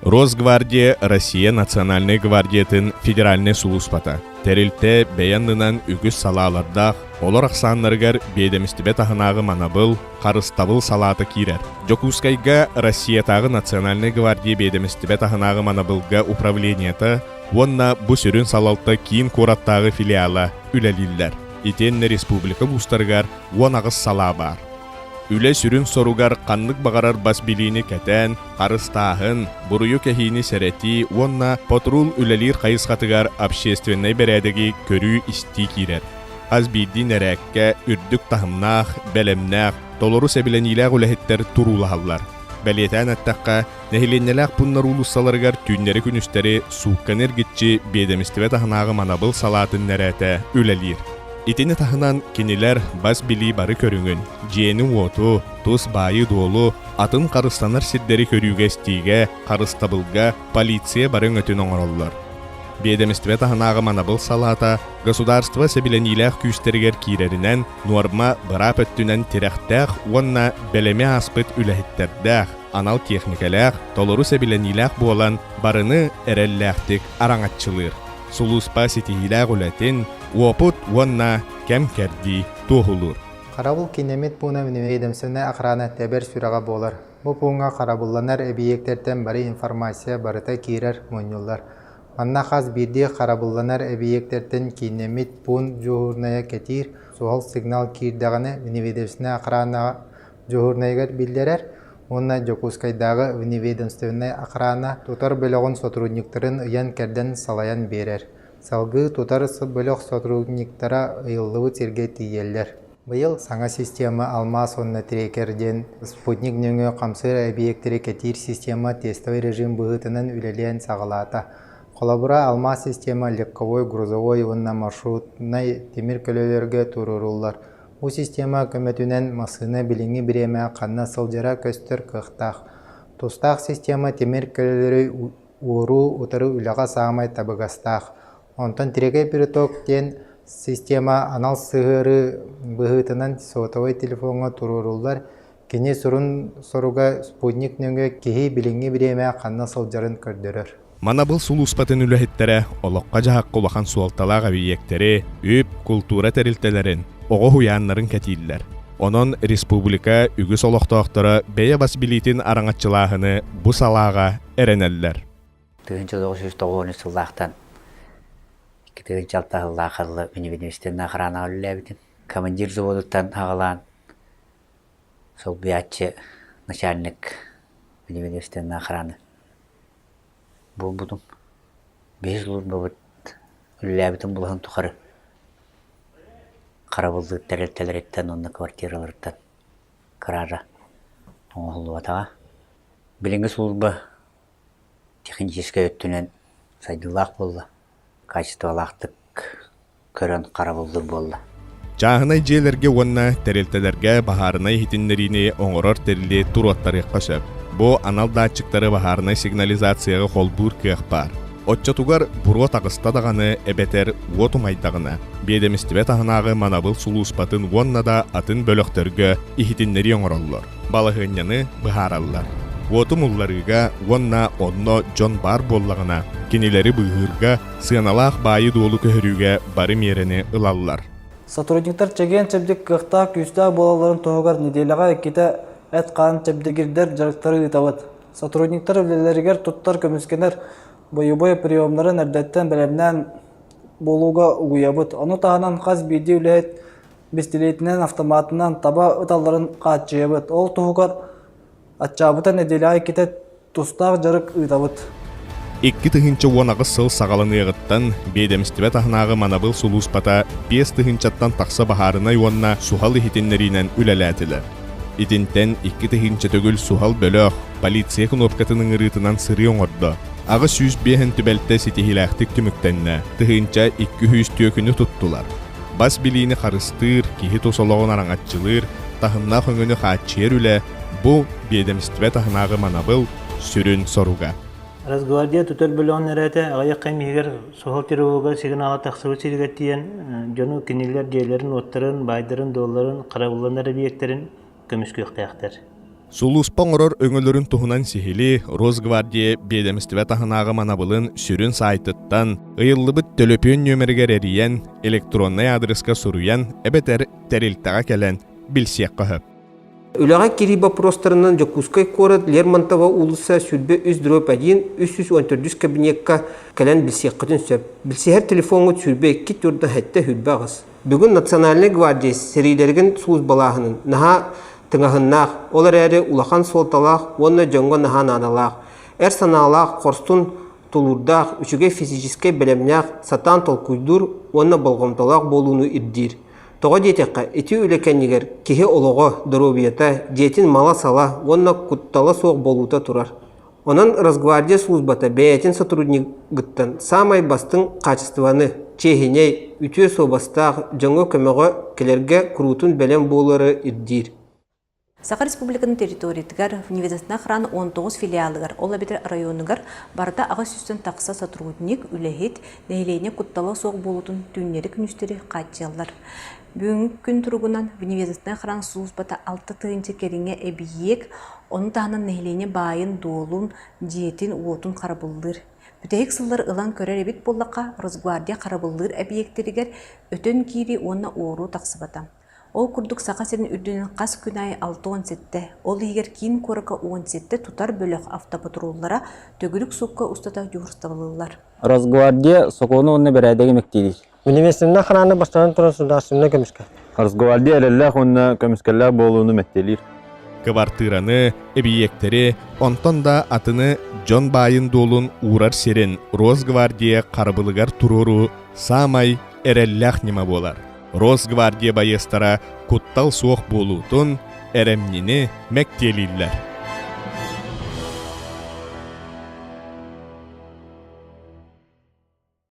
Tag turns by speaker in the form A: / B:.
A: Росгвардия Россия национальнай гвардиятын федеральнай сулууспата. Тэрилтэ бэйэ аннынан үгүс салаалардаах, олор ахсааннарыгар биэдэмистибэ таһынааҕы манабыл, харыстабыл салаата киирэр. Дьокуускайга Россиятааҕы национальнай гвардия биэдэмистибэ таһынааҕы манабылга управлениета уонна бу сүрүн салалта киин куораттааҕы филиала үлэлииллэр. Итиэннэ республика улуустарыгар 18 салаа баар. Үлэ сүрүн соругар ханнык баҕарар бас билиини кэтээн, харыстааһын, буруйу кэһиини сэрэтии уонна патрул үлэлиир хайысхатыгар общественнай бэрээдэги көрүү-истии киирэр. Хас биирдии нэрээккэ үрдүк таһымнаах, бэлэмнээх, толору сэбилэниилээх үлэһиттэр туруулаһаллар. Бэлиэтээн эттэххэ, нэһилиэнньэлээх пууннар уулуссаларыгар түүннэри-күнүстэри суукканы эргиччи биэдэмистибэ таһынааҕы манабыл салаатын нэрээтэ үлэлиир. Итини таһынан кинилэр бас билии бары көрүҥүн, дьиэни-уоту, тус баайы-дуолу, атын харыстанар сирдэри көрүүгэ-истиигэ, харыстабылга полиция бары өҥөтүн оҥороллор. Биэдэмистибэ таһынааҕы манабыл салаата государство сэбилэниилээх күүстэригэр киирэринэн нуорма быраап өттүнэн тирэхтээх уонна бэлэми ааспыт үлэһиттэрдээх, анал техникэлээх, толору сэбилэниилээх буолан барыны эрэллээхтик араҥаччылыыр. Сулууспа ситиһиилээх үлэтин, уопут уонна кэм-кэрдии туоһулуур.
B: Харабыл кииннэммит пууна ведомственнай охрана тэбэр сүрэҕэ буолар. Бу пууҥҥа харабылланар эбийиэктэртэн бары информация барыта киирэр, мунньуллар. Манна хас биирдии харабылланар эбийиэктэртэн кииннэммит пуун дьуһуурунайа кэтиир, суһал сигнал киирдэҕинэ вневедомственнай охрана дьуһуурунайыгар биллэрэр уонна Дьокуускайдааҕы вневедомственнай охрана тутар бөлөҕүн сотрудниктарын ыйан-кэрдэн салайан биэрэр. Салгыы тутар бөлөх сотрудниктара ыйыллыбыт сиргэ тиийэллэр. Быйыл саҥа система «Алмаас уонна трекер» диэн спутник нөҥүө хамсыыр эбийиэктэри кэтиир система тестовый режим быһыытынан үлэлээн саҕалаата. Холобура, «Алмаас» система легковой, грузовой уонна маршрутнай тимир көлөлөргө туруоруллар. Бу система көмөтүнэн массыына билиҥҥи бириэмэ ханна сылдьара көстөр кыахтаах. Тустаах система тимир көлөлөрү уоруу утары үлэҕэ саамай табыгастаах. Онтон «Трекай приток» диэн система анал сыһыарыы быһыытынан сотовай телефоҥҥа туруоруллар. Кини сурун соруга спутник нөҥүө киһи билиҥҥи бириэмэ ханна сылдьарын көрдөрөр.
A: Манабыл сулууспатын үлэһиттэрэ олоххо-дьаһахха улахан суолталаах эбийиэктэри, үп, култуура тэрилтэлэрин, оҕо уһуйааннарын кэтииллэр. Онон республика үгүс олохтоохторо бэйэ бас билиитин араҥаччылааһыны бу салааҕа эрэнэллэр.
C: 1990 сыллаахтан 2006 сыллаах ылла университетна охранаҕа үлэлээбитим. Командир взводуттан аҕалаан солбуйааччы начальник университетна охраны буолбутум. Биһи службабыт үлэлээбитим булаһын тухары харабыллыыр тэрилтэлэриттэн уонна квартираларыттан кыраара оҥоһуллубатаҕа. Билиҥҥи служба техническэй өттүнэн сайдыылаах буолла, качестволаахтык көрөн харабыллыыр буолла.
A: Чааһынай дьиэлэргэ уонна тэрилтэлэргэ баһаарынай иһитиннэриини оҥорор тэрили туруоттарыахха сөп. Бу анал датчиктары баһаарынай сигнализацияҕа холбуур кыах баар. Оччотугар буруо таҕыста даҕаны эбэтэр уот умайдаҕына, биэдэмистибэ таһынааҕы манабыл сулууспатын уонна да атын бөлөхтөргө иһитиннэрии оҥороллор. балаһыанньаны быһаараллар. Уоту мулларыыга уонна онно дьон баар буоллаҕына, кинилэри быыһыырга, сыаналаах баайы-дуолу көһөрүүгэ бары миэрэни ылаллар.
D: Сотрудниктар чэгиэн-чэбдик кыахтаах-күүстээх буолалларын туһугар нэдиэлэҕэ иккитэ эт-хаан чэбдигирдэр дьарыктары ыытабыт. Сотрудниктар үлэлэригэр туттар көмүскэнэр бойобуой приемнарын эрдэттэн бэлэмнээн буолууга угуйабыт. Ону таһынан хас биирдии үлэһит бистилиэтинэн, автоматынан таба ыталларын хааччыйабыт. Ол туһугар аччаабыта нэдиэлэҕэ иккитэ тустаах дьарык ыытабыт.
A: 2018 сыл саҕаланыаҕыттан биэдэмистибэ таһынааҕы манабыл сулууспата 5 тыһыынчаттан тахса баһаарынай уонна суһал иһитиннэриинэн үлэлээтилэр. Итинтэн 2 тыһыынча төгүл суһал бөлөх полиция кнопкатын ыҥырыытынан сырыы оҥордо. 805 түбэлтэ ситиһиилээхтик түмүктэннэ, 1200 түөкүнү туттулар. Бас билиини харыстыыр, киһи тус олоҕун араҥаччылыыр, таһымнаах өҥөнү хааччыйар үлэ бу биэдэмистибэ таһынааҕы манабыл сүрүн соруга.
E: Росгвардия тутар бөлөҕүн эрээтэ аҕыйах кэм иһигэр суһал тревога сигнала тахсыбыт сиригэр тиийэн дьону кинилэр дьиэлэрин-уоттарын, баайдарын-дуолларын, харабылланар эбийиэктэрин көмүскүөхтээхтэр.
A: Сулууспа оҥорор өҥөлөрүн туһунан сиһилии Росгвардия биэдэмистибэ таһынааҕы манабылын сүрүн саайтыттан, ыйыллыбыт төлөпүөн нүөмэригэр эрийэн, электроннай аадырыска суруйан эбэтэр тэрилтэҕэ кэлэн билсиэххэ сөп.
F: Үлэҕэ киирии боппуруостарынан Дьокуускай куорат Лермонтова уулусса 23 дробь 1 314 кабинекка кэлэн билсиэххитин сөп. Билсиһэр телефоҥҥут 22 47 28. Бүгүн Национальнай гвардия сэриилэригин службалааһынын наһаа тыҥаһыннаах, ол эрээри улахан суолталаах уонна дьоҥҥо наһаа наадалаах, эр санаалаах, хорсун, тулуурдаах, үчүгэй физическэй бэлэмнээх, сатаан толкуйдуур уонна болҕомтолоох буолууну ирдиир. Тоҕо диэтэххэ, ити үлэ кэннигэр киһи олоҕо, доруобуйата, дьиэтин мала-сала уонна куттала суох буолуута турар. Онон Росгвардия службата бэйэтин сотруднигыттан саамай бастыҥ хаачыстыбаны, чиэһинэй, үтүө суобастаах дьоҥҥо көмөҕө кэлэргэ куруутун бэлэм буолары ирдиир.
G: Саха Республикатын территориятыгар Вневедомственная охрана 19 филиалыгар, ол эбэтэр районугар барыта 800-тэн тахса сотрудник, үлэһит, нэһилиэнньэ куттала суох буолуутун түүннэри-күнүстэри хааччыйаллар. Бүгүҥҥү күн туругунан Вневедомственная охрана службата 6 тыһыынча кэриҥэ эбийиэк, ону таһынан нэһилиэнньэ баайын-дуолун, дьиэтин-уотун харабыллыыр. Бүтэһик сыллар ылан көрөр эбит буоллахха, Росгвардия харабыллыыр эбийиэктэригэр өтөн киирии уонна уоруу тахсыбата. Ол курдук Саха сирин үрдүнэн хас күн аайы 67, ол иһигэр киин куоракка 17 тутар бөлөх автопатруллара төгүрүк суукка устата дьуһуурусталыыллар.
H: Росгвардия сокуону уонна бэрээдэги мэктиэлиир.
I: Министринэ охрана бастатан туран судаарыстыбаннай көмүскэ.
J: Росгвардия эрэллээх уонна көмүскэллээх буолууну мэктиэлиир.
A: Кыбартыыраны, эбийиэктэри, онтон да атыны дьон баайын-дуолун уурар сирин Росгвардия харабылыгар туруоруу саамай эрэллээх ньыма буолар. Росгвардия байыастара куттал суох буолуутун, эрэмньини мэктиэлииллэр.